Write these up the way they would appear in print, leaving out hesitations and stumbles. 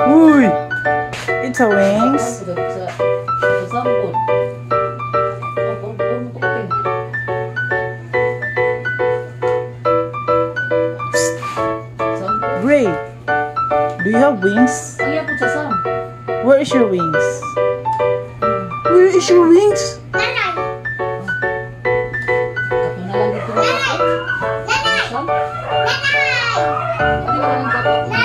Uy! It's a wings. Sa sa sampol. Oh, oh, oh, okay. Sampol. Gray, do you have wings? Ay, po sa sam. Where is your wings? Where is your wings? Kato na lang dito. Sam? Ano ba lang kato? Ah.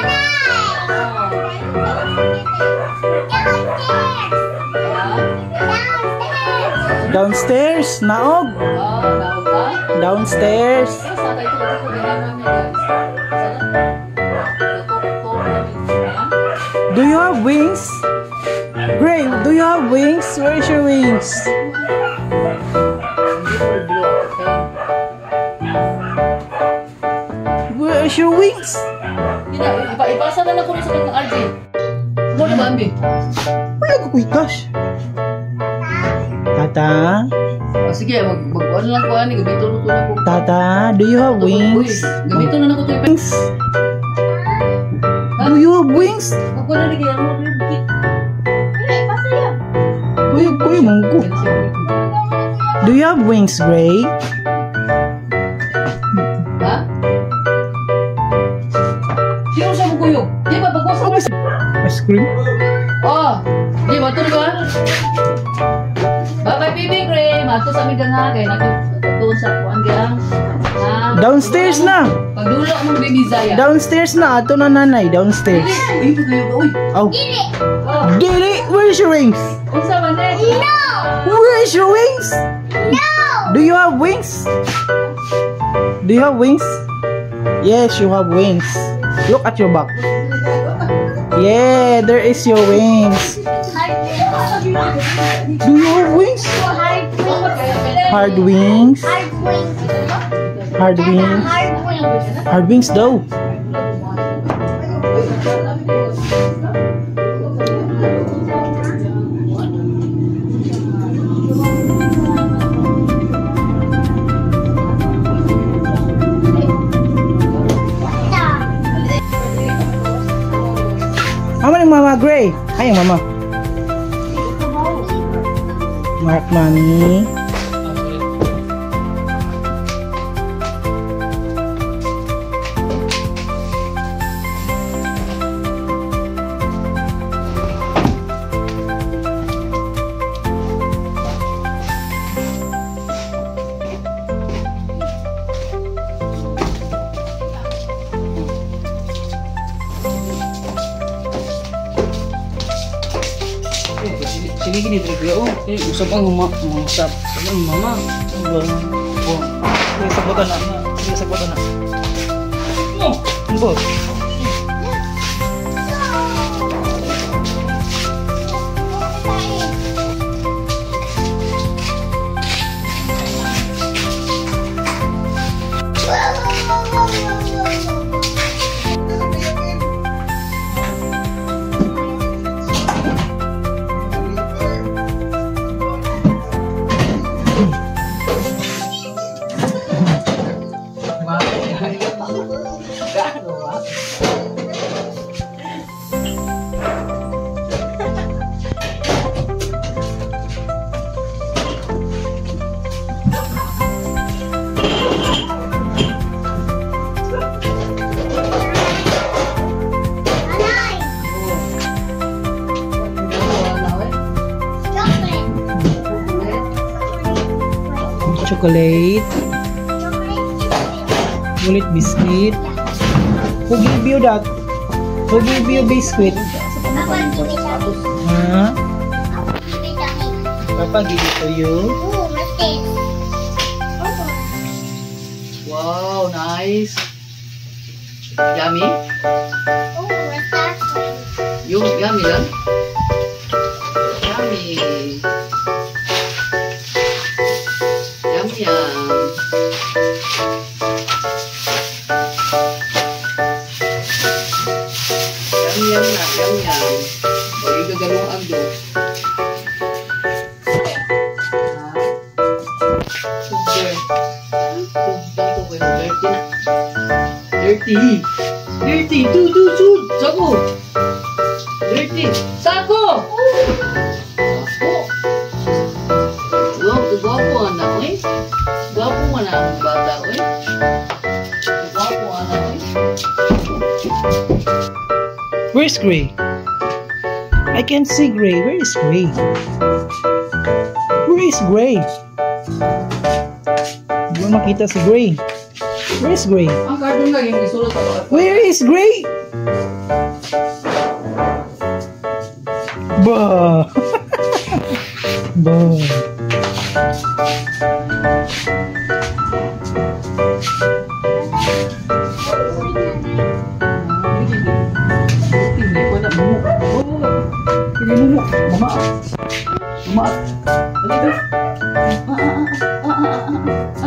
Ah. Downstairs, naog. Ah, naog ka? Downstairs. Pero sa ito kasi ko ginawa niya, guys. Sana. Ito, ha? Do you have wings? Gray, do you have wings? Where is your wings? Hindi for blue, okay? Where is your wings? Hindi na, ipasa na lang ko rin sa kanyang RJ. Mo na ba, Ambi? Wala ko kuy cash. Tata, Oh, sige, mag ano lang ko ani, gamiton ko na ko. Tata, do you have wings? Uy, gamiton na lang ko to. Wings? Do you have wings? Ako na rin kaya mo rin. Kuya, kuya, mungko. Do you have wings, Gray? Ha? Sino siya mo kuyog? Di ba pagkusa mo? Ice cream? Oh, di ba ito ba? Bye bye, baby Gray. Mato sa aming nga kay doon sa kuan gyang. Ah, Downstairs na. Pagdulo mong baby Zaya. Downstairs na. Ato na nanay. Downstairs. Uy, kuyog uy. Oh. Oh, Dili, where is your wings? Unsa man eh? Where is your wings? No! Do you have wings? Do you have wings? Yes, you have wings. Look at your back. Yeah, there is your wings. Do you have wings? Hard wings. Hard wings. Hard wings daw. Mama ni Mama Gray. Ay, Mama. Mark Mommy. Sige, gini talaga oh. Eh, usap ang mga usap. Usap ang mama. Ba? Oh. Sige, sabutan na. Sige, sabutan na. Oh, Ba? Chocolate. Chocolate biscuit. Who give you that? Who give you biscuit? Huh? Papa give it to you. Wow, nice. Yummy? Yung yummy lang? Yummy. Yum yum. Yum yum na, yum yum. O, igagalong ang do. Sugar. Sugar to kayo. Dirty na. Dirty. Dirty. Tu, tu, tu. Sako. Sige, sako! Sako! Wow, gwapo anak, oy. Gwapo man ang bata, oy. Gwapo anak, oy. Where's Gray? I can't see Gray. Where is Gray? Where is Gray? Hindi mo makita si Gray. Where is Gray? Ang cartoon lang yung isulot ako. Where is Gray? Bah. Bah. Hindi ko na mumu. Oh, hindi mumu. Mama. Mama. Dali ba? Ah, ah, ah, ah, ah,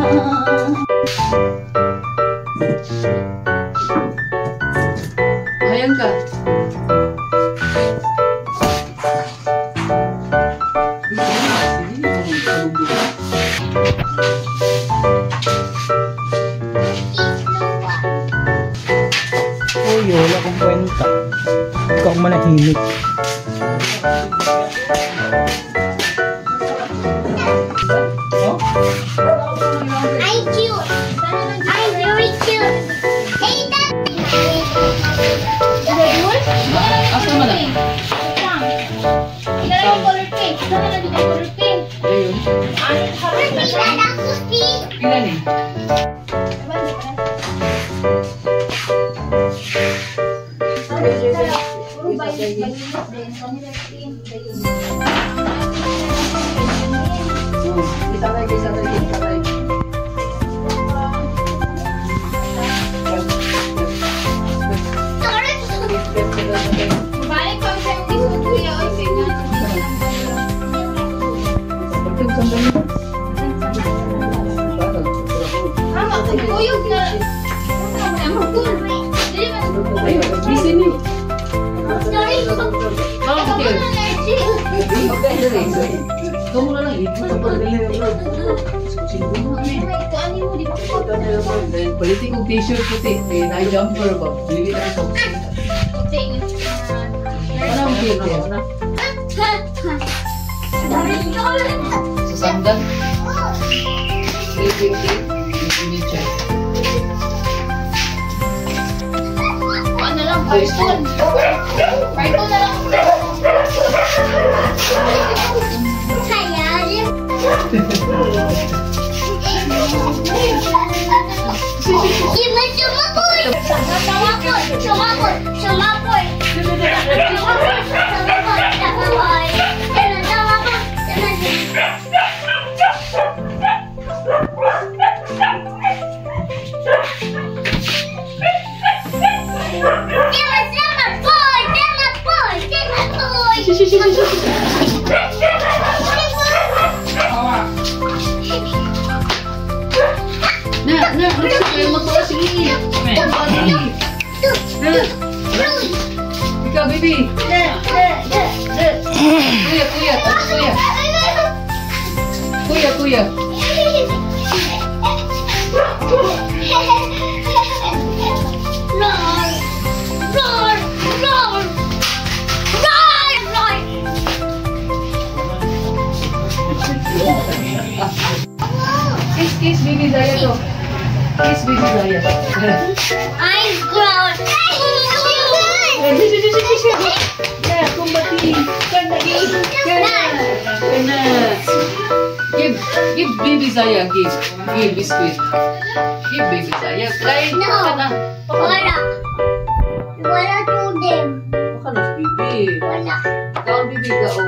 ah, ah, ah. Ayan ka. Sige, Uy, wala akong kwenta. Ikaw ang manahimik. I'm cute. I'm very cute. Hey, Daddy. Asa man na? Color pink. Sana na dito color pink. Ayun. Pila ni? Isa tayo, isa tayo, isa tayo. Balik pa sa yung isod kuya. Oy, kaya Ama, kuyog na. Dili man. Ayun, busy ni. Ikaw muna lang, ito. Palitin kong t-shirt puti. Eh, na-jumper ba? Dili na ako. Ano ang cute yan? Sa sandal? 350. Ano lang, cartoon. Cartoon na lang. Na, na, sige. Ikaw, baby. Kuya, kuya, kuya. Kuya, kuya. Roar! Roar! Roar! Roar! Roar! Kiss, kiss, baby Zaya to. Kiss, baby Zaya. I'm grown. Yeah, kumbati. Kana. Give, give baby Zaya, give. Give biscuit. Give baby Zaya. Try. No. Kana. Wala. Wala to them. Baka na si baby. Wala. Kaon, baby, kaon.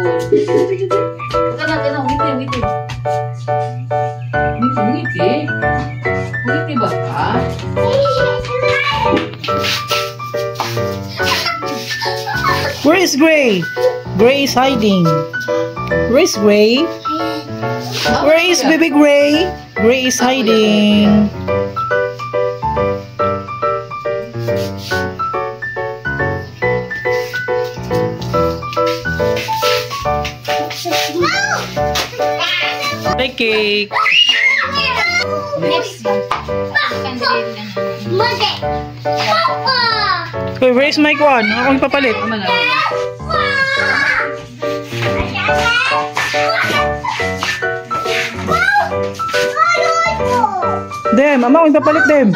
Kana, kana, ngiti, ngiti. Ngiti, ngiti. Ngiti ba ka? Where is Gray? Gray is hiding. Where is Gray? Where is baby Gray? Gray is hiding. Hey, cake. Next. Mother. Papa. Wait, where is my kuan? Akong ipapalit. Dem, ama akong ipapalit, Dem.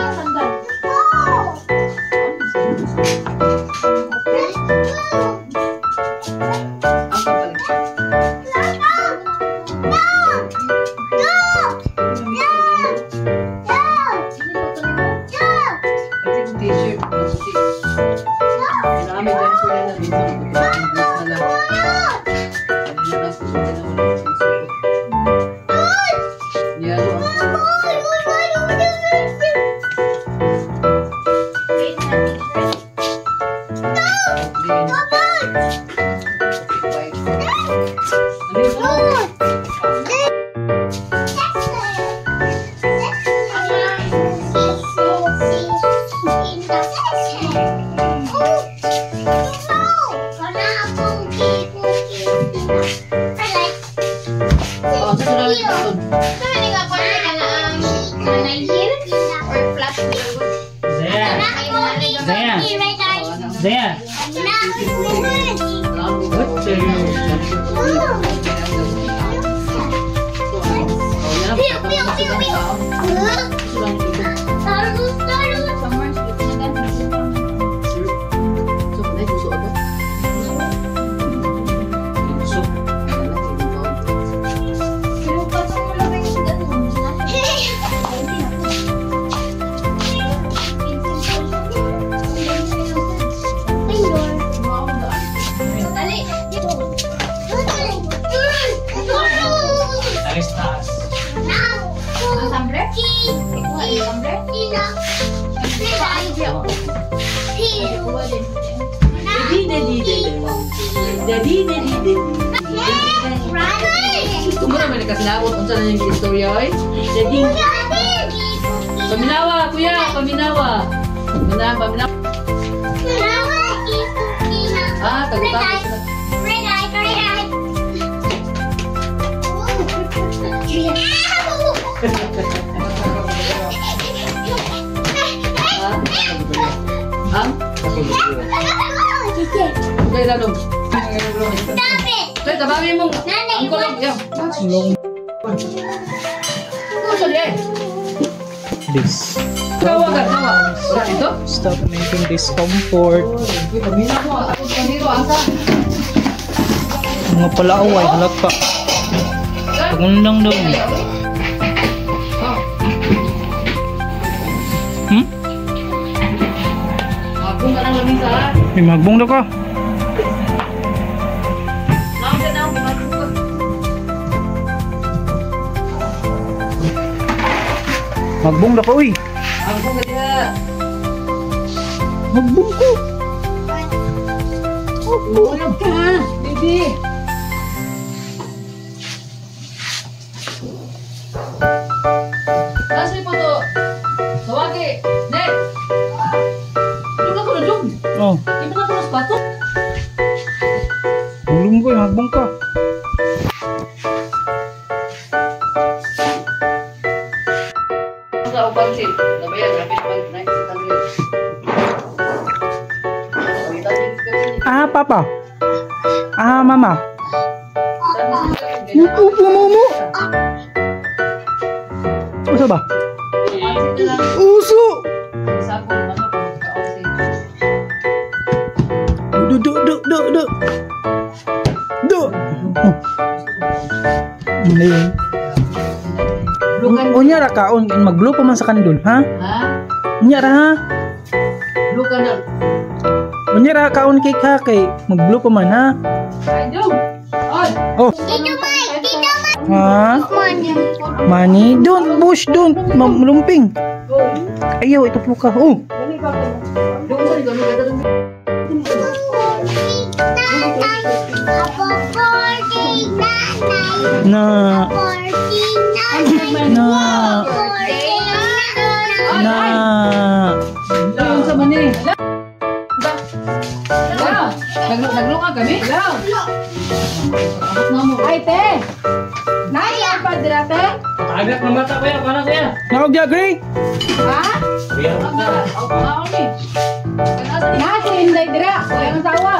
Zaya. What the? Paminawa, kuya, paminawa. Paminawa. Ah, tago-tago sila. Ha? Okay, lalong. Stop it! Tay, tabangin mong. Ang kulong. This. Stop making discomfort. Mga palaaway, halata. Pagundang daw. Hmm? May magbong daw ka. Magbong daw ka, uy. Magbong ka diha. Magbong ko. Ulog ka, baby. Nasa po to? Sawagi. Nek. Dug ako na dug. Oh. Di ba na ito pato? Ulong ko, magbong ka. Ah, papa. Ah, mama. Upo, mumu. Uso ba? Uso. Du du du du du. Du. Ano yun? Unya ra kaon, mag-blow pa man sa kandol, ha? Unya ra, ha? Blow ka na. Unya ra kaon cake ha kay mag-blow pa man, ha? Oh. Tito Mike, Tito Mike. Ha? Money. Don't push, don't. Malumping. Ayaw, ito po ka. Oh. Na. Na. Na. Nagluka kami? Ay, te! Naya pa dira, te? Agak ng bata, kuya. Para, kuya. Nakog ya, Gray? Ha? Kuya, Ako, ni. Na si Inday dira, ang asawa.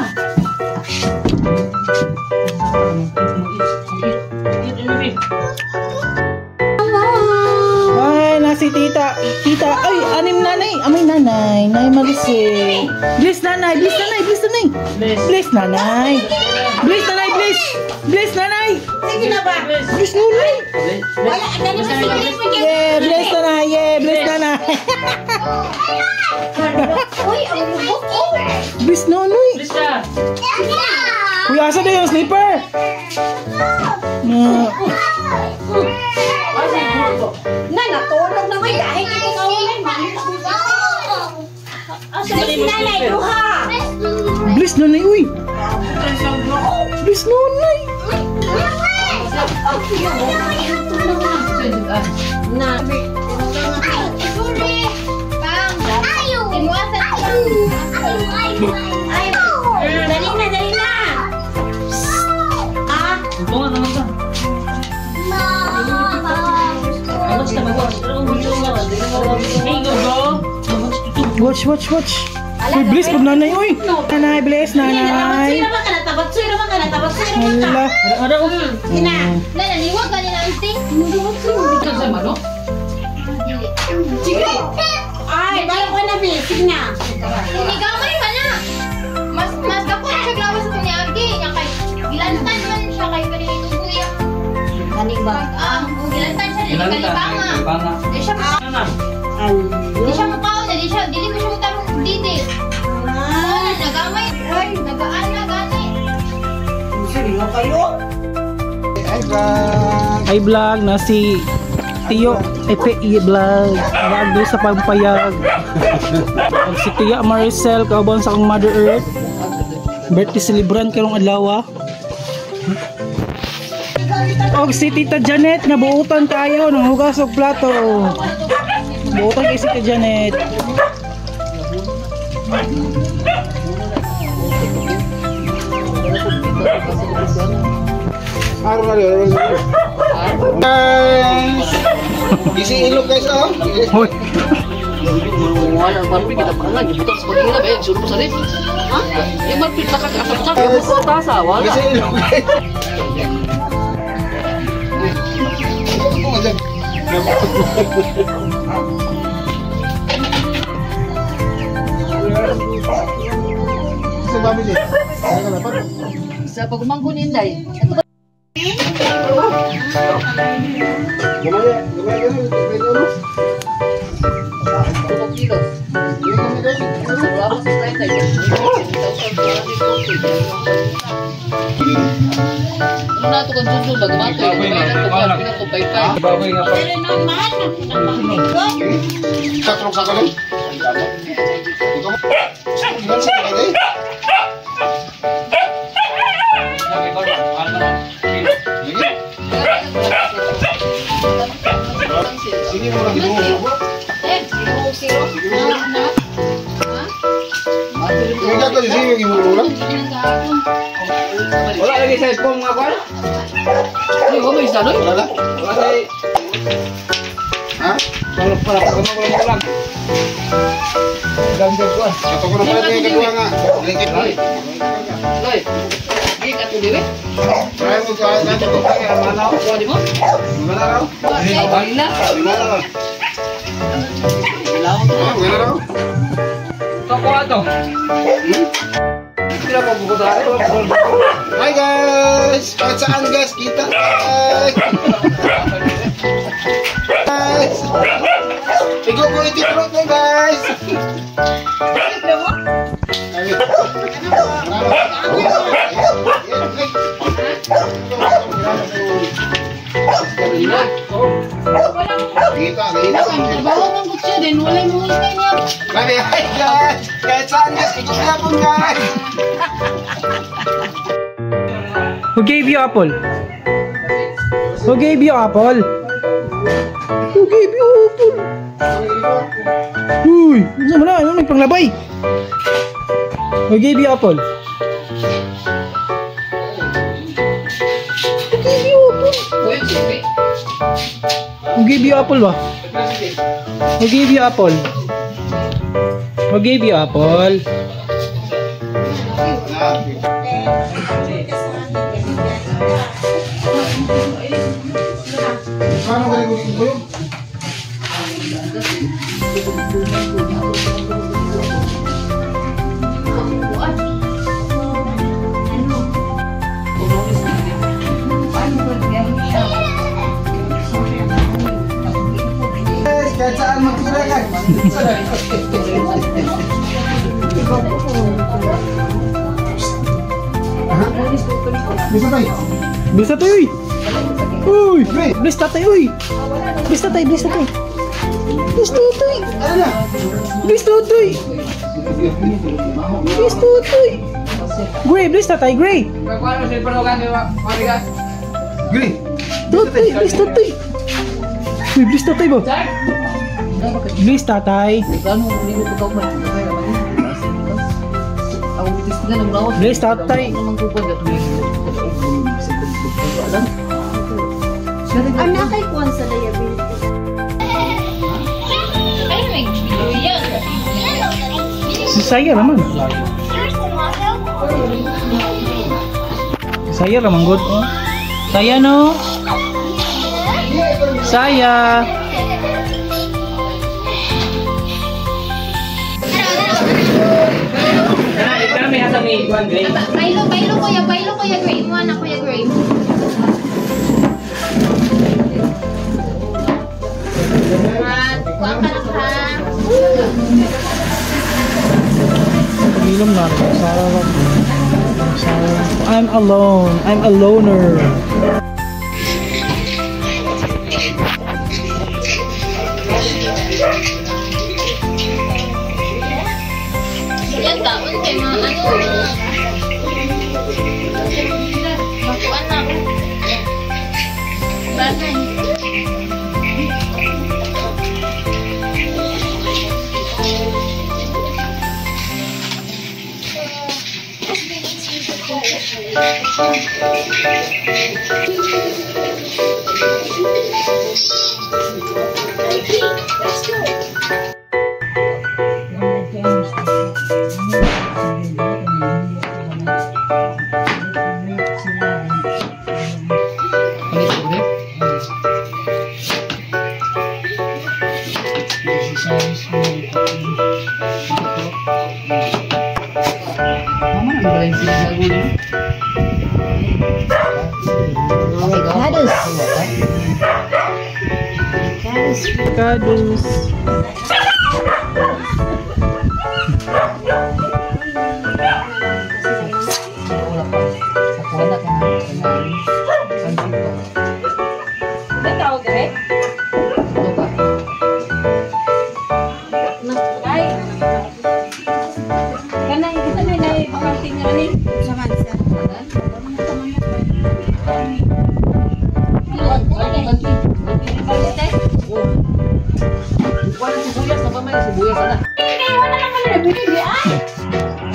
Ay, nasi tita. Tita, ay, anim nanay. Amay nanay. Nay Maricel. Bless nanay, bless nanay, bless nanay. Bless nanay. Bless nanay, bless. Bless nanay. Sige na ba? Bless nanay. Wala, dali mo sige mo. Yeah, bless nanay. Yeah, bless nanay. Uy, ang lubok oh. Bless nanay. Bless na. Kuya, asa na yung slipper? Na, Na, natulog na may dahil ito ka ulit. Bless nanay, duha. Bless nanay, uy. Bless nanay. Na. Ay, dali na, dali na. Ah, Tunga naman ka. Watch na mag-watch. Hey, go go. Watch, watch, watch. Uy, bless po nanay, uy. Nanay, bless nanay. Tabatsuy naman ka na, tabatsuy naman ka na, tabatsuy naman ka. Hala. Ara oh. Ina. Nananiwag ka nila auntie. Sa mano? Sige. Ay, balik ko na, Bi. Sige na. Sinigamay man na. Mas mas dako siya glawas sa niagi nya kay gilantan man siya kay kanina ituguya. Kani ba? Ah, gilantan siya dili kalibanga. Kalibanga. Di siya Ano na? di siya mukaon, di siya dili ko siya mutarong didi. Ah, nagamay. Ay, nagaan na gani. Ay, vlog. Ay vlog na si Tiyo EPE vlog. Vlog doon sa pagpayag. Ug si Tia Maricel kauban sa akong Mother Earth. Birthday celebrant karong adlaw. Og si Tita Janet nga buutan tayo ng hugas og plato. Buutan kay si Tita Janet. Guys! Isi ilog guys oh. Hoy. Wala marpi kita pa nga gibutan sa pagina ba sulod sa ref. Ha? Yung marpi nakakasaksak yung tasa wala. Isi ilog guys. Ako nga dyan. Sa family. Kaya ka dapat. Sa pagumangko ni Inday. Gamay, gamay ganun, gamay ganun. Kilos. Gamay ganun. Wala sa 30. Ano na ito kung susunod, bagamato eh. Ito, Pero naman, Tatrok sa kanon. Ikaw mo. Ikaw sa kanon. Sige. Sige mo lang ginuho. Zero, zero. Sige ka ko sige ginuho lang. Wala lagi sa iPhone nga kwan? Ay, wala may isa, no? Wala na. Wala sa Ha? Wala para pa kuno wala lang. Ganggang kwan. Ato ko na pala yung kadua nga. Lingkit. Loy. Loy. Di ka to dire? Try mo ka na to. Kuha di mo? Wala raw. Wala. Wala raw. Wala. Ah, wala raw. Kuha to. Pila pa buko tayo. Hi guys! Kahit saan guys, kita guys! Guys! Ikaw ko ititrot mo guys! Kita, kita. Trabaho man gud siya din walay mo hintay niya. Grabe, hi guys! Kahit saan guys, ikaw na guys! Who gave you apple? Who gave you apple? Who gave you apple? Uy, ano mo na? Ano may panglabay? Who gave you apple? Who gave you apple? Kuya, sige. Who gave you apple ba? Who gave you apple? Who gave you apple? Paano kayo gusto ko yun? Kahit saan magtira ka. Bisa tayo. Bless tatay, uy! Uy! Bless tatay, uy! Bless tatay, bless tatay! Bless tatay! Bless tatay! Bless tatay! Gray, bless tatay, Gray! Gray. Tatay, bless tatay! Uy, bless tatay ba? Bless tatay! Bless tatay! Anak kay kuwan sa diabetes. Ay, may luya. Si Saya naman. Saya raman good. Oh. Saya no? Saya. Bailo, bailo, kuya, bailo, kuya Gray. Mo na, Kuya Gray. Kuha ka na ka. Pagilom na rin. Sarah. I'm alone. I'm a loner. Yan, taon kay mga ano. Makuan na ako. Bagay. Kadus.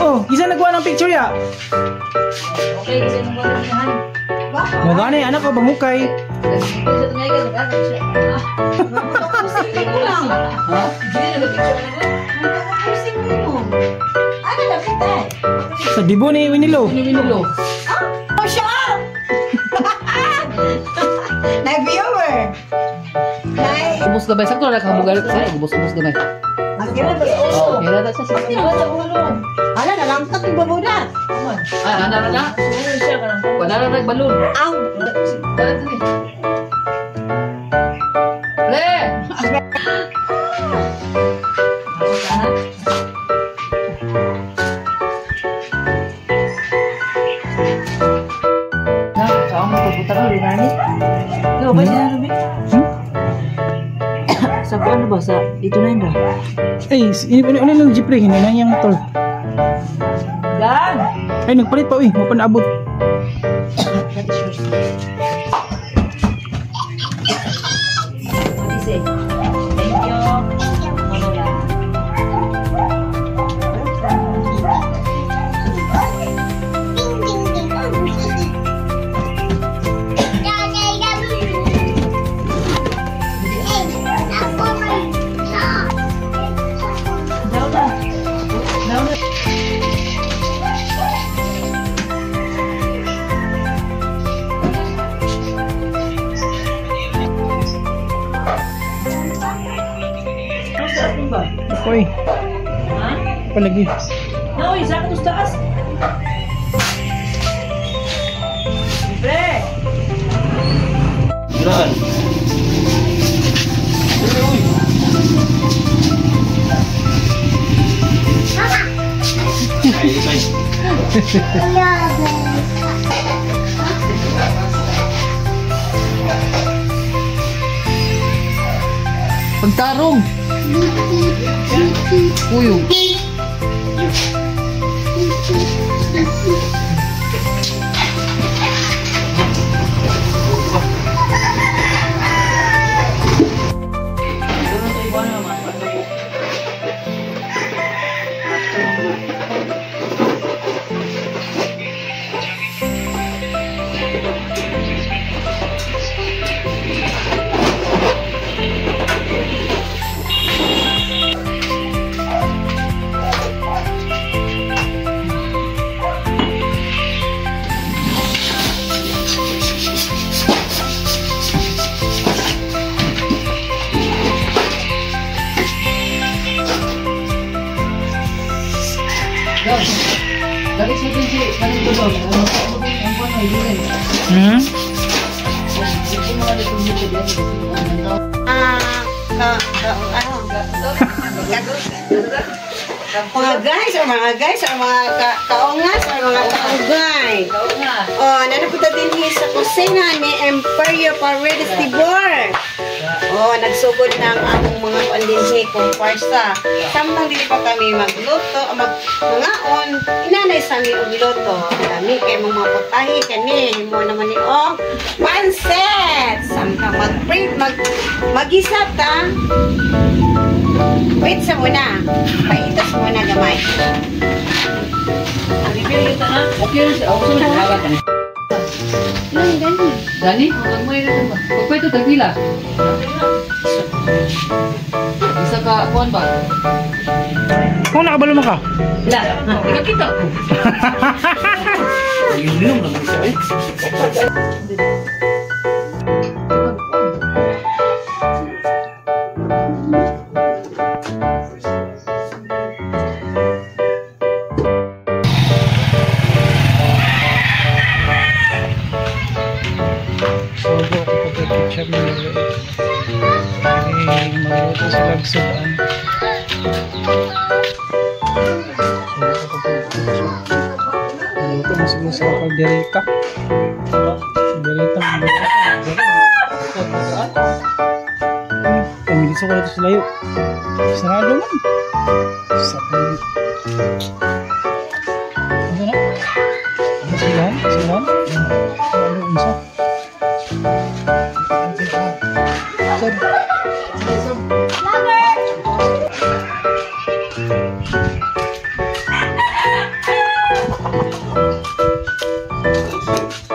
Oh, isa nagkuha ng picture ya. Okay, kasi nung wala niya. Magana anak ko bangukay. Sa dibo ni Winilo. Winilo. Oh, siya! Na-viewer! Ubos gamay. Sakto na nakabugalit sa ubos gamay. Ang kira ba sa ulo? Kira na siya. Kira sa ulo. Ala, nalangkat yung babuda. Ah, ana na. Wala na nagbalon. Aw! Dali dali. Pre! Sa ano ba? Sa ito na yun ba? Ay, ini ano ng jeep hindi na yung motor. Dan! Ay, nagpalit pa uy, mo pa naabot. That is yours. What do you say? Thank you. Manola. Daw na. Oy. Palagi. Naoy, sa akin taas. Libre. Giraan. Ay, ay. Pagtarong. Kuyog. Hmm? Mga guys, or mga guys, or mga kaongas, or mga kaugay. Oh, nanapunta din sa kusina ni Emperio Paredes Tibor. Oh, nagsugod na ang among mga pandinhi kumparsa. Samtang dili pa kami magluto, mangaon, inanay sa mi og luto. Kami kay mga putahe kani, himo naman ni og pansit. Samtang mag-print, magisa ta. Wait sa muna. Paitos muna gamay. Okay rin siya. Ako sa mga. Dani? Pagpwede ito, tagpila. Isa ka, kuwan ba? Kung nakabalo mo ka? Wala. Ikaw kita ko. Yun lang siya eh. Ketchup na eh, magluto sila og sudan. Magluto na sila sa kaldereta. Kaldereta magluto. Kami dito ko dito sa layo. Sarado man. Sa ano na? Ano sila? Sila? Ano unsa?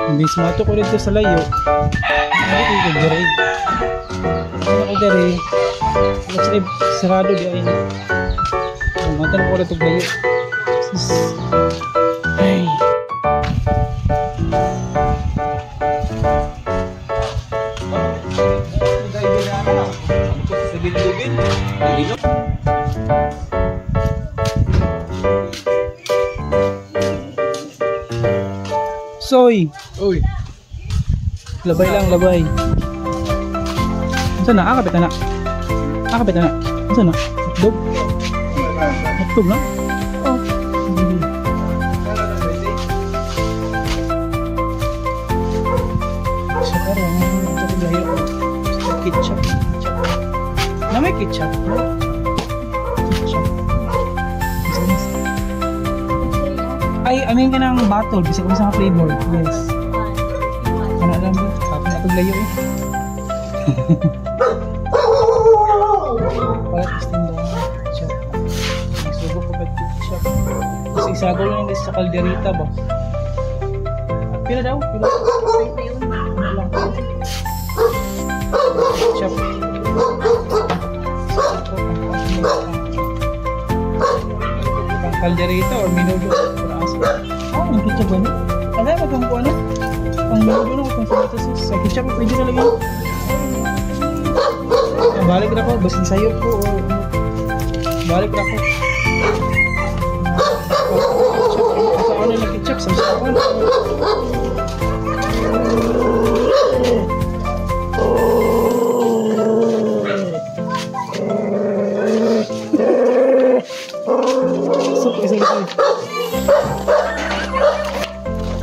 Imbis mato ko dito sa layo. Ano ko dere? Ano ko dere? Wala sarado di ay. Matan ko dito layo. Ay. Soy. Uy. Labay lang, labay. Unsa na? Akapit na na. Akapit na na. Unsa na? Hotdog? Hotdog na? Oh. So karon, ito ko ketchup. Ketchup. Na may ketchup. Ketchup. Ay, I mean kanang bottle bisag unsa ka flavor. Yes. Ano alam mo? Kapag natuglayo eh. Wala testing daw. Ketchup. Nagsubo ko pa ketchup. Kasi isago lang yung sa kalderita ba? Pila daw? Pila? Ano lang? Ketchup. Pang kalderita or menudo. Oh, ang ketchup ba niya? Alam mo kung ano? Pang menudo na kung tomato sauce. Sa ketchup, pwede talaga yun. Balik na ko, basin sayo ko. Or ano. Balik na ako. Sa ano lang ketchup sa sawan. So, isa isa.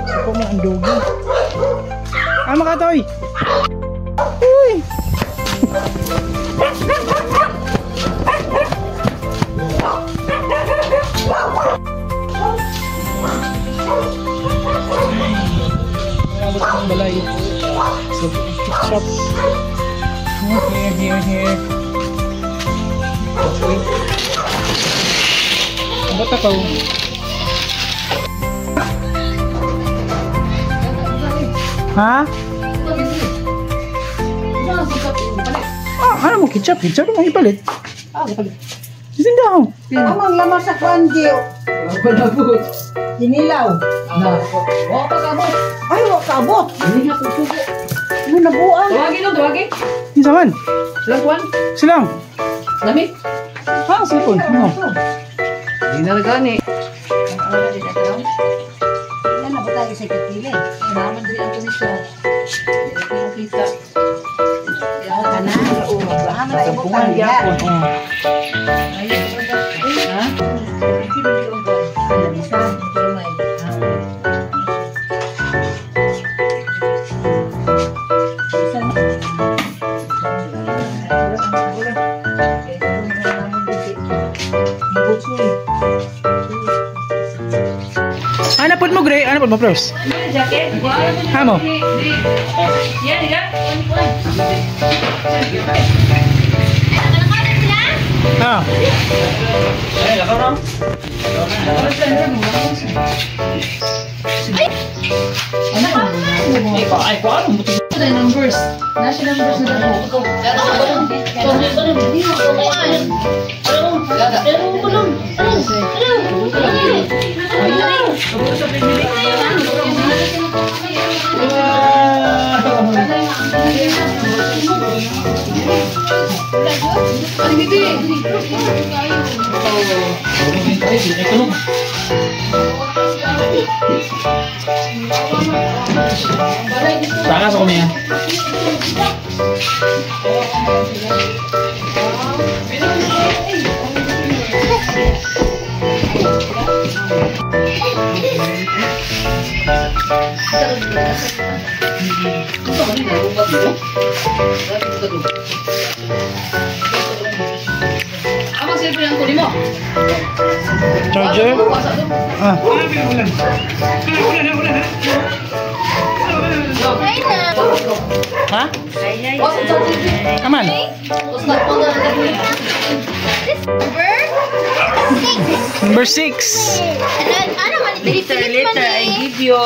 Ako mo ang dugi. Ah, makatoy. Uy. Abot ng balay. So, ketchup. Oh, here, here, here. Wait. Abot ako. Ha? Ah, ano mo ketchup? Ketchup mo ipalit. Ah, ipalit. Sisinda ako. Amang lamang sa kwan, Gio. Kinilaw. Na. Wa pa kabot. Ay, wa kabot. Hindi na susuko. Mo nabuang. Tawagin no, tawagin. Kinsa man? Silang kuan. Silang. Lami. Ha, cellphone. Ano? Di na gani. Ano ba tayo sa kitili? Naman diri ang siya. Hindi ko kita. Kana. Ano na ibutang diha? Oh. Ha? Ano po mo, Gray? Ano po mo, Pros? Ha mo? Ah. Ay, paano mo ito? Numbers. Nasa numbers na dako. Takas ako niya. Amang cellphone ang kunin mo. Charger? Ah. Ha? Aman. Number 6. Number 6. Ano man Later, later, I give you.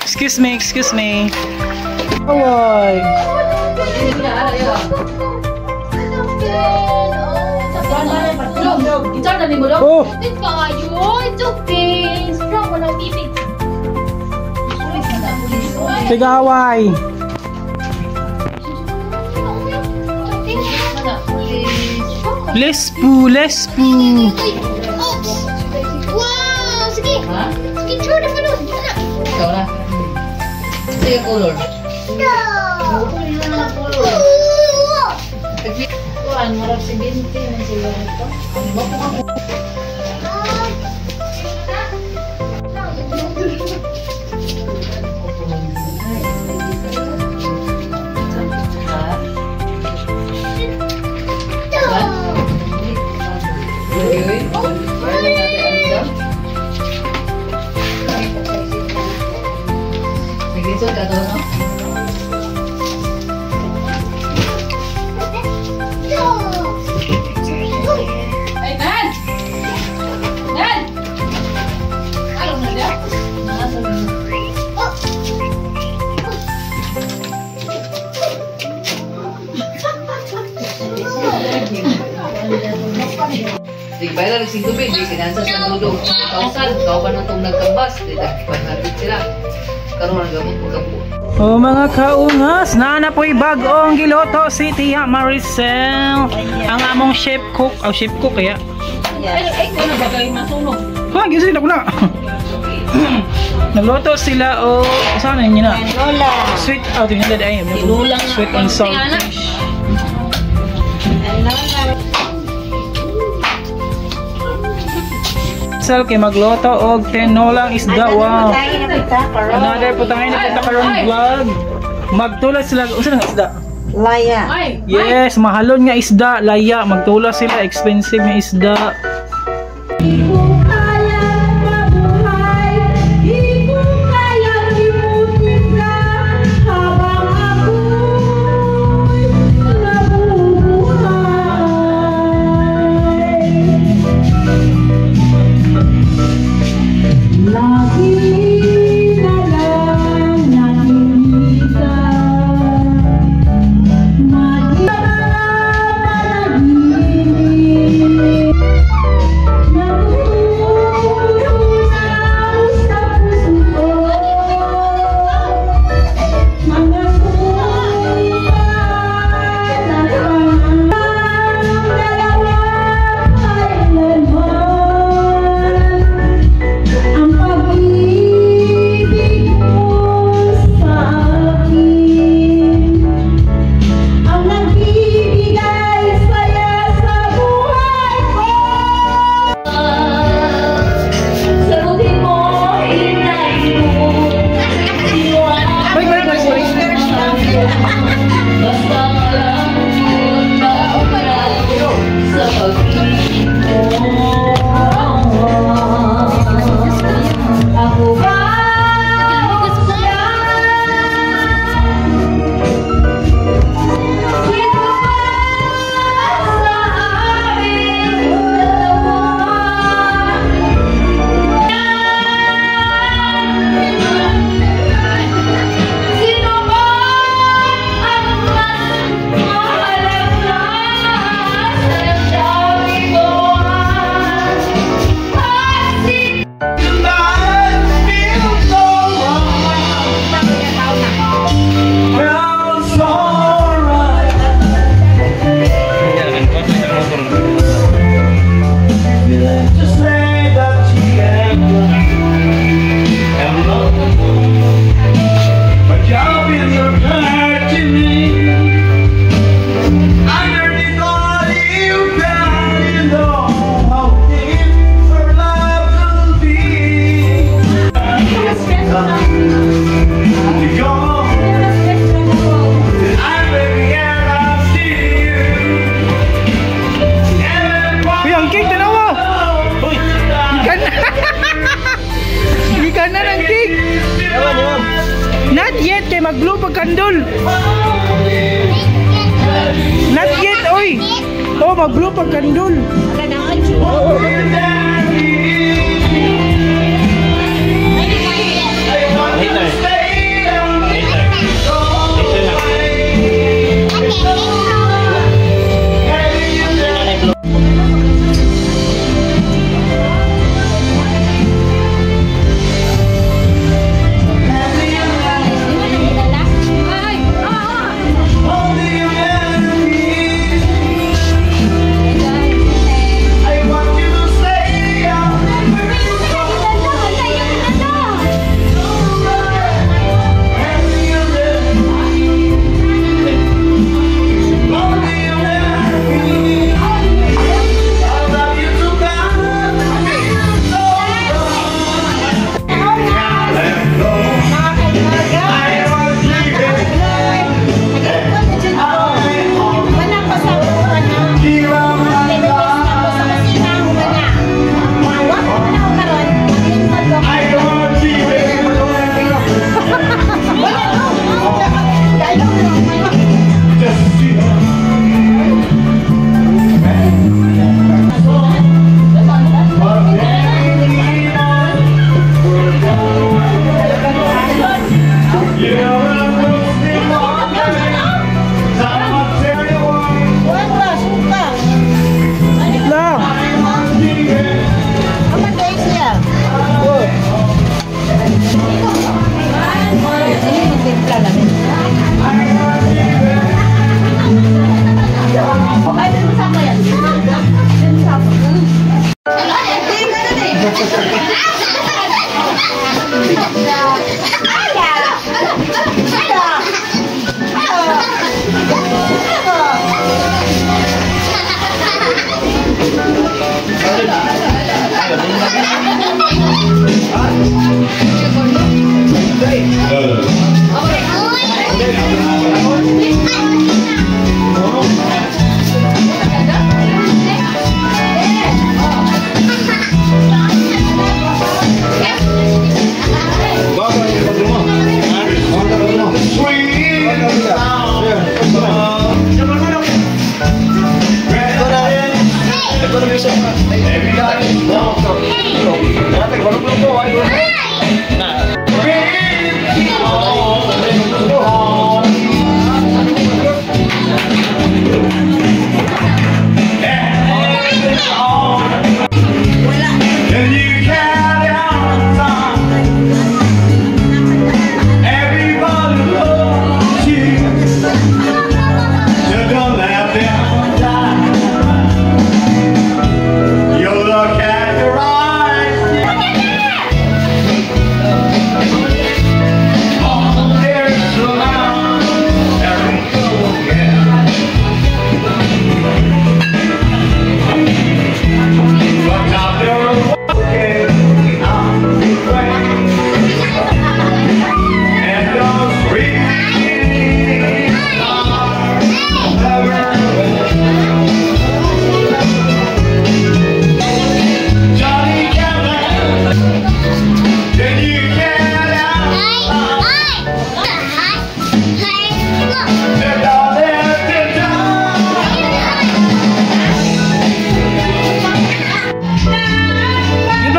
Excuse me, excuse me. Away. Oh. It's okay. Strong mo lang bibig. Tigaway. Lespu, lespu. Oops! Wow! Sige! Sige, sure na pa nun. Ikaw na. Sige, color. No! Kuan, murag si 20 man sila nito. Naglisod ka doon, no? Ay, Nan! Nan! Ano na niya? Di ba lang nagsintubi, di kinansa sa dulog. 2,000, kau pa na itong nagkambas. Di 500 sila. Karoon ang gamot mo. Oh, mga kaungas, nana po'y bagong giloto si Tia Maricel. Ang among chef cook, oh, chef cook kaya. Ay, ko na bagay masunog. Ha, gisa na ko na. Nagluto sila o saan yun na? Lola. Sweet out yung ay. Sweet and salt fish. Sal kay magluto og tinolang isda. Wow. Another putahe na punta karon vlog. Magtula sila usa nga isda. Laya. Yes, mahalon nga isda, laya. Magtula sila, expensive nga isda. Not yet kay mag-blow pag kandol. Not yet, oy. Oh, mag-blow pag kandol.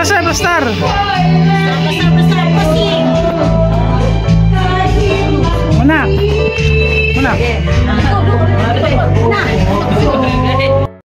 Plaster, plaster. Basta, basta, pasing.